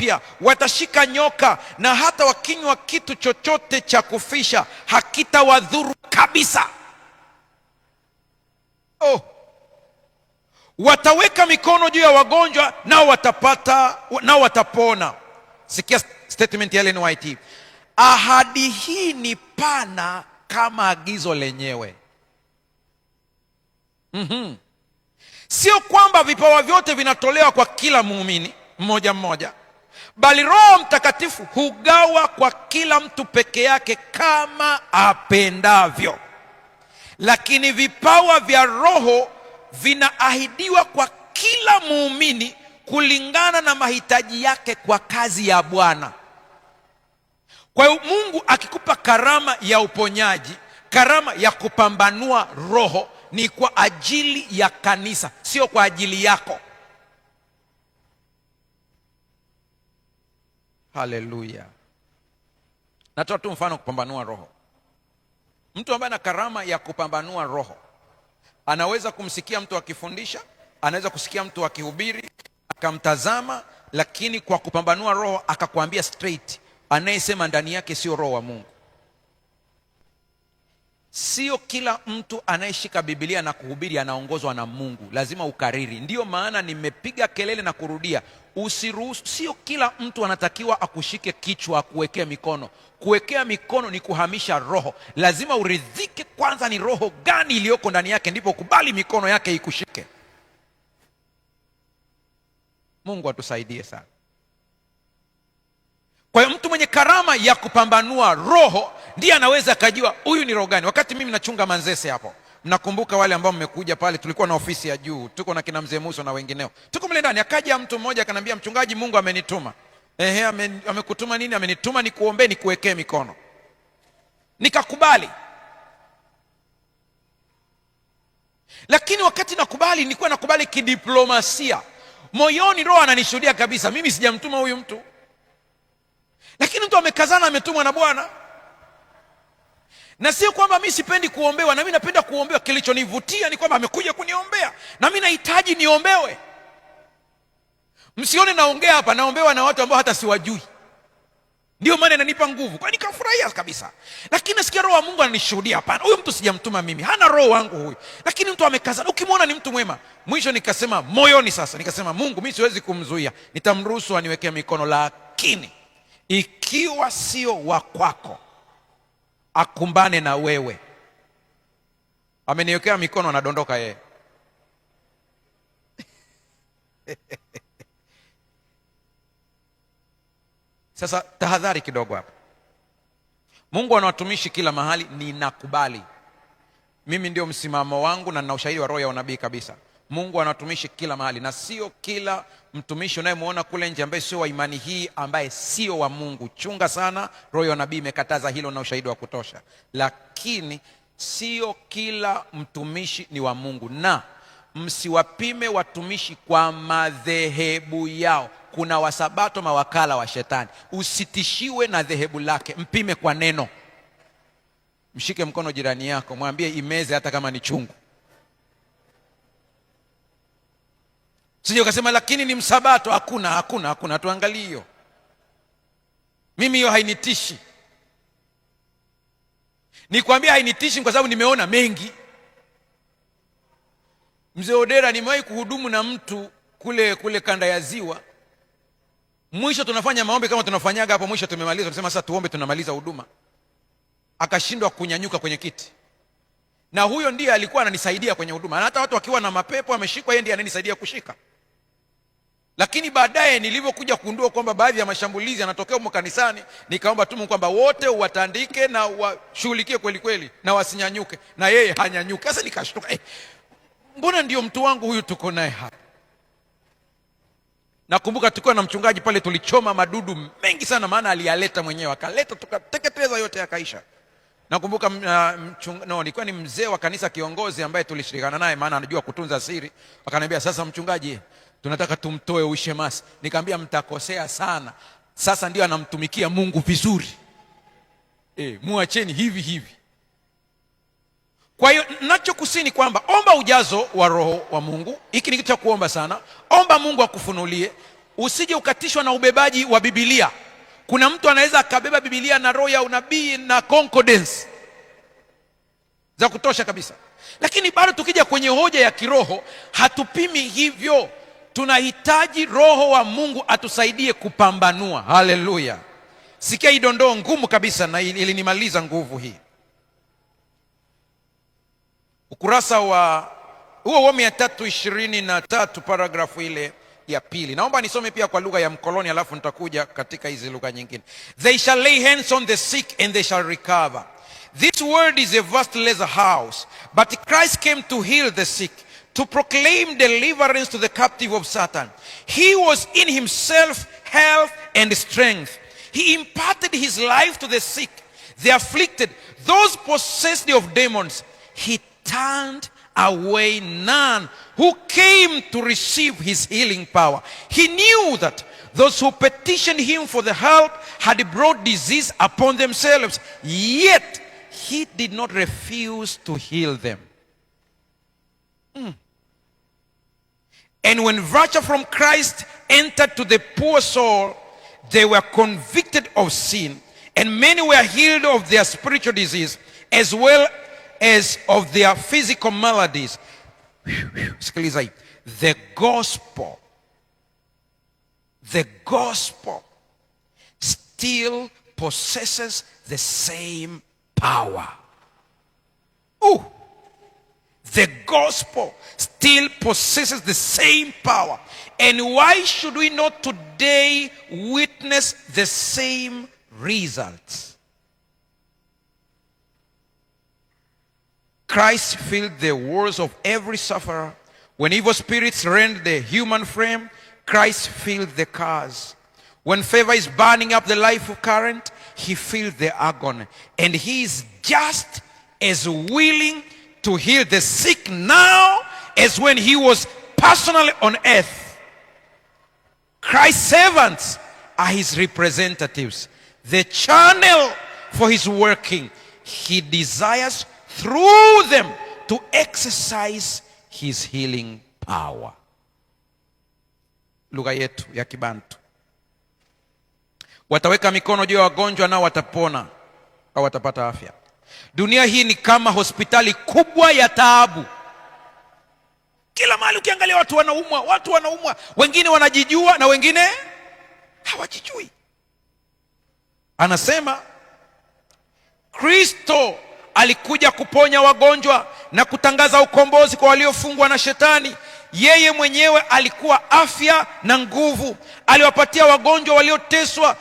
mapya, watashika nyoka, na hata wakinywa kitu chochote cha kufisha hakitawadhuru kabisa. Oh. Wataweka mikono juu ya wagonjwa nao watapata, nao watapona. Sikia statement ya Ellen White. Ahadi hii ni pana kama agizo lenyewe. Sio kwamba vipawa vyote vinatolewa kwa kila muumini mmoja mmoja, bali Roho Mtakatifu hugawa kwa kila mtu peke yake kama apendavyo. Lakini vipawa vya Roho vinaahidiwa kwa kila muumini kulingana na mahitaji yake kwa kazi ya Bwana. Kwa hiyo Mungu akikupa karama ya uponyaji, karama ya kupambanua roho, ni kwa ajili ya kanisa, sio kwa ajili yako. Haleluya. Natoa tu mfano kupambanua roho. Mtu ambaye ana karama ya kupambanua roho anaweza kumsikia mtu akifundisha, anaweza kusikia mtu akihubiri, akamtazama, lakini kwa kupambanua roho akakwambia straight, anayesema ndani yake sio roho wa Mungu. Sio kila mtu anayeshika Biblia na kuhubiri anaongozwa na Mungu, lazima ukariri. Ndiyo maana nimepiga kelele na kurudia, usiruhusu. Sio kila mtu anatakiwa akushike kichwa, akuwekea mikono. Kuwekea mikono ni kuhamisha roho. Lazima uridhike kwanza ni roho gani iliyoko ndani yake, ndipo kubali mikono yake ikushike. Mungu atusaidie sana. Kwa hiyo mtu mwenye karama ya kupambanua roho ndiye anaweza akajua huyu ni roho gani. Wakati mimi nachunga Manzese hapo, mnakumbuka wale ambao mmekuja pale, tulikuwa na ofisi ya juu, tuko na kina mzee Muso na wengineo, tuko mle ndani. Akaja mtu mmoja akanambia, mchungaji, Mungu amenituma. Ehe, amekutuma nini? Amenituma nikuombee, nikuwekee mikono. Nikakubali, lakini wakati nakubali, nilikuwa nakubali kidiplomasia. Moyoni roho ananishuhudia kabisa, mimi sijamtuma huyu mtu, lakini mtu amekazana, ametumwa na Bwana. Na sio kwamba mi sipendi kuombewa, na mi napenda kuombewa. Kilichonivutia ni kwamba amekuja kuniombea, na mi nahitaji niombewe. Msione naongea hapa, naombewa na watu ambao hata siwajui, ndio maana inanipa nguvu, kwa nikafurahia kabisa. Lakini nasikia roho wa Mungu ananishuhudia, hapana, huyu mtu sijamtuma mimi, hana roho wangu huyu, lakini mtu amekazana, ukimwona ni mtu mwema. Mwisho nikasema moyoni, sasa nikasema, Mungu, mi siwezi kumzuia, nitamruhusu aniwekee mikono, lakini ikiwa sio wa kwako akumbane na wewe. Ameniwekea mikono, anadondoka yeye. Sasa tahadhari kidogo hapa. Mungu ana watumishi kila mahali, ninakubali mimi, ndio msimamo wangu na nina ushahidi wa roho ya unabii kabisa. Mungu ana watumishi kila mahali, na sio kila mtumishi unayemwona kule nje ambaye sio wa imani hii, ambaye sio wa Mungu. Chunga sana, roho ya nabii imekataza hilo na ushahidi wa kutosha. Lakini sio kila mtumishi ni wa Mungu, na msiwapime watumishi kwa madhehebu yao. Kuna wasabato mawakala wa shetani. Usitishiwe na dhehebu lake, mpime kwa neno. Mshike mkono jirani yako, mwambie imeze hata kama ni chungu. Sije ukasema lakini ni msabato. Hakuna, hakuna, hakuna, tuangalie hiyo. Mimi hiyo hainitishi. Nikwambia hainitishi kwa sababu nimeona mengi. Mzee Odera, nimewahi kuhudumu na mtu kule kule kanda ya Ziwa. Mwisho tunafanya maombi kama tunafanyaga hapo, mwisho tumemaliza, tunasema sasa tuombe, tunamaliza huduma. Akashindwa kunyanyuka kwenye kiti, na huyo ndiye alikuwa ananisaidia kwenye huduma, na hata watu wakiwa na mapepo ameshikwa, yeye ndiye ananisaidia kushika. Lakini baadaye nilivyokuja kugundua kwamba baadhi ya mashambulizi yanatokea humo kanisani, nikaomba tu Mungu kwamba wote uwatandike na uwashughulikie kweli kweli na wasinyanyuke, na yeye hanyanyuke. Sasa nikashtuka, mbona ndio mtu wangu huyu tuko naye hapa. Nakumbuka tukiwa na mchungaji pale tulichoma madudu mengi sana, maana aliyaleta mwenyewe, akaleta tukateketeza yote yakaisha. Nakumbuka nilikuwa ni mzee wa kanisa kiongozi ambaye tulishirikiana naye, maana anajua kutunza siri. Akaniambia, sasa mchungaji, tunataka tumtoe ushemasi. Nikamwambia mtakosea sana, sasa ndio anamtumikia Mungu vizuri, muacheni hivi hivi. Kwa hiyo nachokusini kwamba omba ujazo wa Roho wa Mungu. Hiki ni kitu cha kuomba sana. Omba Mungu akufunulie. Usije ukatishwa na ubebaji wa Biblia. Kuna mtu anaweza akabeba Biblia na roho ya unabii na concordance za kutosha kabisa, lakini bado tukija kwenye hoja ya kiroho hatupimi hivyo. Tunahitaji Roho wa Mungu atusaidie kupambanua. Haleluya! Sikia hii dondoo ngumu kabisa, na ilinimaliza nguvu hii. Ukurasa wa huo huo 323, paragrafu ile ya pili. Naomba nisome pia kwa lugha ya mkoloni, alafu nitakuja katika hizi lugha nyingine. "They shall lay hands on the sick and they shall recover. This world is a vast lazar house, but Christ came to heal the sick, to proclaim deliverance to the captive of Satan. He was in himself health and strength. He imparted his life to the sick, the afflicted, those possessed of demons. He turned away none who came to receive his healing power. He knew that those who petitioned him for the help had brought disease upon themselves, yet he did not refuse to heal them. And when virtue from Christ entered to the poor soul, they were convicted of sin, and many were healed of their spiritual disease as well as of their physical maladies." Sikiliza hii. The gospel still possesses the same power." Ooh. The gospel still possesses the same power. And why should we not today witness the same results? Christ filled the words of every sufferer. When evil spirits rend the human frame, Christ filled the cars. When fever is burning up the life current, he filled the agony. And he is just as willing to heal the sick now as when he was personally on earth. Christ's servants are his representatives, the channel for his working. He desires through them to exercise his healing power. Lugha yetu ya Kibantu. Wataweka mikono juu ya wagonjwa nao watapona au watapata afya. Dunia hii ni kama hospitali kubwa ya taabu. Kila mahali ukiangalia watu wanaumwa, watu wanaumwa, wengine wanajijua na wengine hawajijui. Anasema Kristo alikuja kuponya wagonjwa na kutangaza ukombozi kwa waliofungwa na Shetani. Yeye mwenyewe alikuwa afya na nguvu, aliwapatia wagonjwa walioteswa.